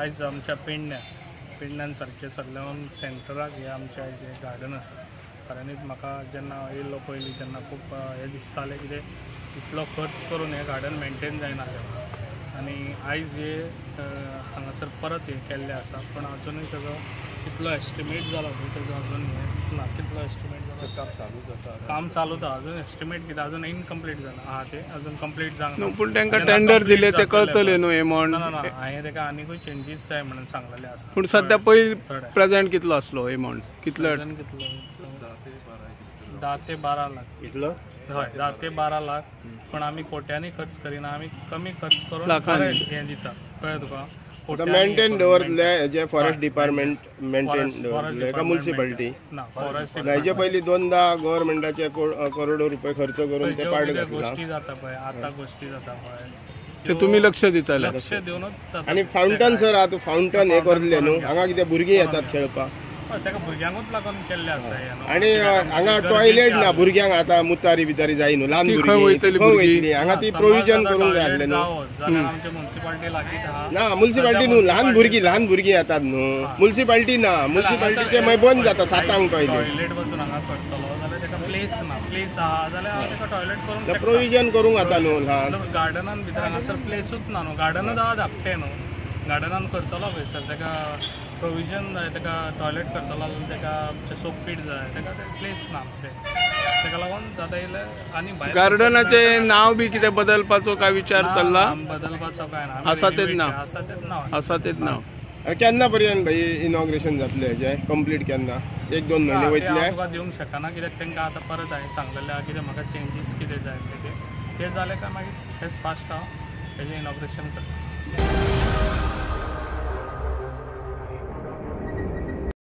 आयज आमच्या पेडण्यान सारकें सगळ्यां सेंटराक हें आमचें आयज हें गार्डन आसा. खऱ्यांनीच म्हाका जेन्ना हांव येयल्लो पयलीं तेन्ना खूब हें दिसतालें कितें इतलो खर्च करून हें गार्डन मेनटेन जायना आनी आयज हे हांगासर परत हें केल्लें आसा, पूण अजुनूय ताजो कितलो एस्टिमेट जाला पळय तेजो अजून हें ना. कितलो एस्टिमेट जाला? काम चालूच आसा. काम चालूच आहा, अजून एस्टिमेट कितें अजून इनकम्प्लीट जाला आहा, तें अजून कंप्लीट जावंक ना. पूण तांकां टेंडर दिले ते कळतले न्हू एमावंट. ना ना, हांवें ताका आनिकूय चेंजीस जाय म्हणून सांगलेलें आसा. पूण सद्या पयलीं प्रेझेंट कितलो आसलो एमावंट? कितलो कितलो? 10 ते 12 लाख. इतलो? हय, 10 ते 12 लाख. पण आमी कोट्यांनी खर्च करिना, आमी कमी खर्च करून हें दिता. कळ्ळें तुका? मेंटेन दवरतले हेजे फॉरेस्ट डिपार्टमेंट मेंटेन दवरतले का म्युनिसिपालिटी? ना, फॉरेस्ट. हेजे पयलीं दोनदा गव्हर्मेंटाचे करोडो रुपये खर्च करून ते पाड घातला. गोष्टी जाता पळय आतां, गोष्टी जाता पळय ते तुमी लक्ष दितले? लक्ष दिवनूच. आनी फावंटन सर, आतां फावंटन हें करतले न्हू, हांगा कितें भुरगीं येतात खेळपाक, ताका भुरग्यांकूच लागून केल्लें आसा. आनी हांगा टॉयलेट ना भुरग्यांक, आतां मुतारी बितारी जाय न्हू, ल्हान भुरगीं खंय वयतली? हांगा ती प्रोविजन करूंक जाय आसलें न्हू. जाल्यार आमचे म्युनिसिपालिटी लागींच आहा. ना म्युनिसिपालिटी न्हू, ल्हान भुरगीं येतात न्हू, म्युनिसिपालिटी ना, म्युनिसिपालिटीचे मागीर बंद जाता 7 टॉयलेट. टॉयलेट वचून हांगा करतलो जाल्यार ताका प्लेस ना, प्लेस आहा जाल्यार हांव ताका टॉयलेट करूंक शकता. प्रोविजन करूंक जाता न्हू. ल्हान गार्डनान भितर हांगासर प्लेसूच ना न्हू, गार्डनूच आहा धाकटें न्हू, गार्डनान करतलो खंयसर ताका प्रोविजन जाय, ताका टॉयलेट करतलो जाल्यार ताका आमचें सोप पीट जाय, ताका तें प्लेस ना तें, ताका लागून जाता इल्लें. आनी भायर गार्डनाचें नांव बी कितें बदलपाचो काय विचार चल्ला? बदलपाचो काय ना, आसा तेच नांव, आसा तेच नांव, आसा तेच नांव. केन्ना पर्यंत भाई इनॉग्रेशन जातलें हेजें कंप्लीट? केन्ना? 1-2 म्हयने वयतले? तुका दिवंक शकना कित्याक तांकां आतां परत हांवें सांगलेलें आहा कितें म्हाका चेंजीस कितें जाय ते, ते जाले काय मागीर हेच फास्ट हांव हेजें इनॉग्रेशन करता.